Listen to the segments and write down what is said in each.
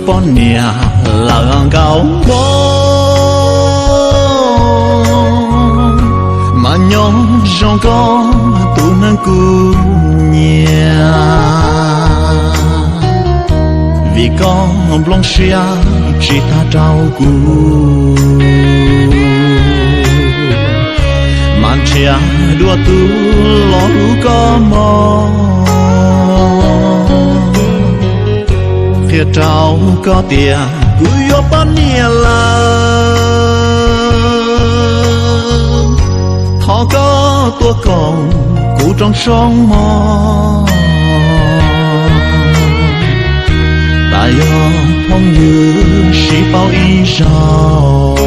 Poj niam lawm nkaus mus, mas nyob zoo koj tus neeg kuv nyiam, vim koj nplooj siab tsis tag rau kuv, mas nrhiav dua tus los hlub koj mog. Qhia rau koj tias kuv yuav poj niam lawm, thov koj tuaj koom kuv rooj tshoob mog. Tas yog phooj ywg sib paub ib zaug,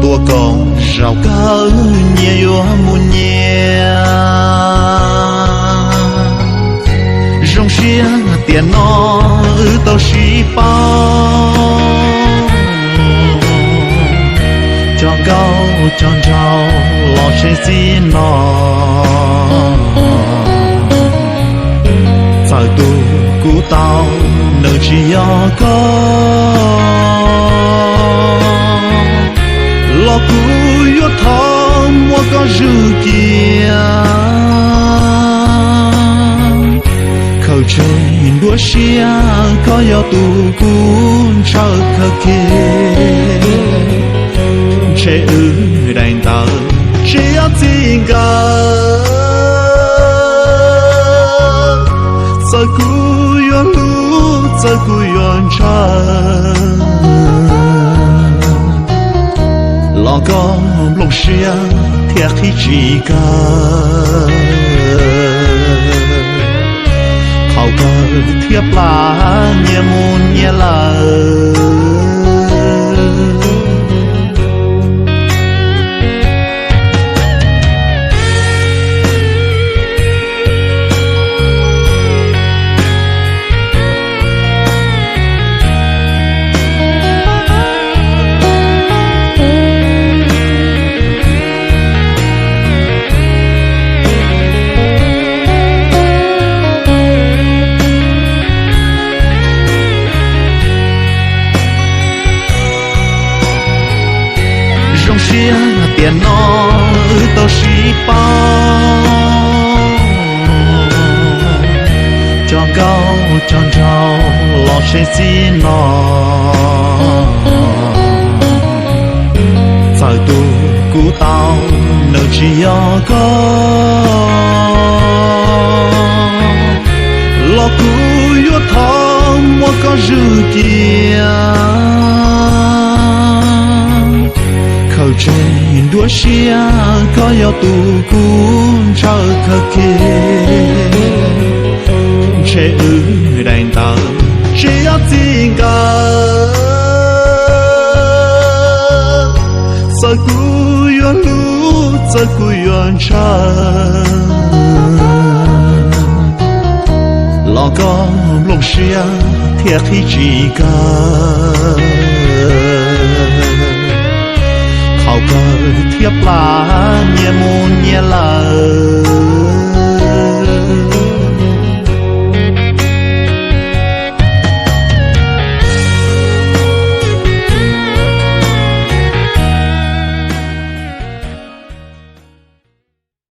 tuaj koom zaum kawg nyias yuav mus nyias. Zoo siab tiam no wb tau sib paub, cog nkauj cog nraug los tshee txij no. Txawm tus kuv tau nws tsis yog koj, los kuv yuav thov muab koj zwm cia. Khaws tseg nruab siab koj yog tus kuv ntshaw kawg kiag. Ntshe wb daim ntawv tsis yog txij nkawm, txawm kuv yuav hlub txawm kuv yuav ntshaw, los koj nplooj siab thiaj qhib tsis kaw. Qhov kawg thiab plam nyias mus nyias lawm. Zoo siab tiam no wb tau sib paub, cog nkauj cog nraug los tshee txij no. Txawm tus kuv tau nws tsis yog koj, los kuv yuav thov muab koj zwm cia. Khaws tseg nruab siab koj yog tus kuv ntshaw kawg kiag. Ntshe wb daim ntawv tsis yog txij nkawm, txawm kuv yuav hlub txawm kuv yuav ntshaw, los koj nplooj siab thiaj qhib tsis kaw. Qhov kawg thiab plam nyias mus nyias lawm.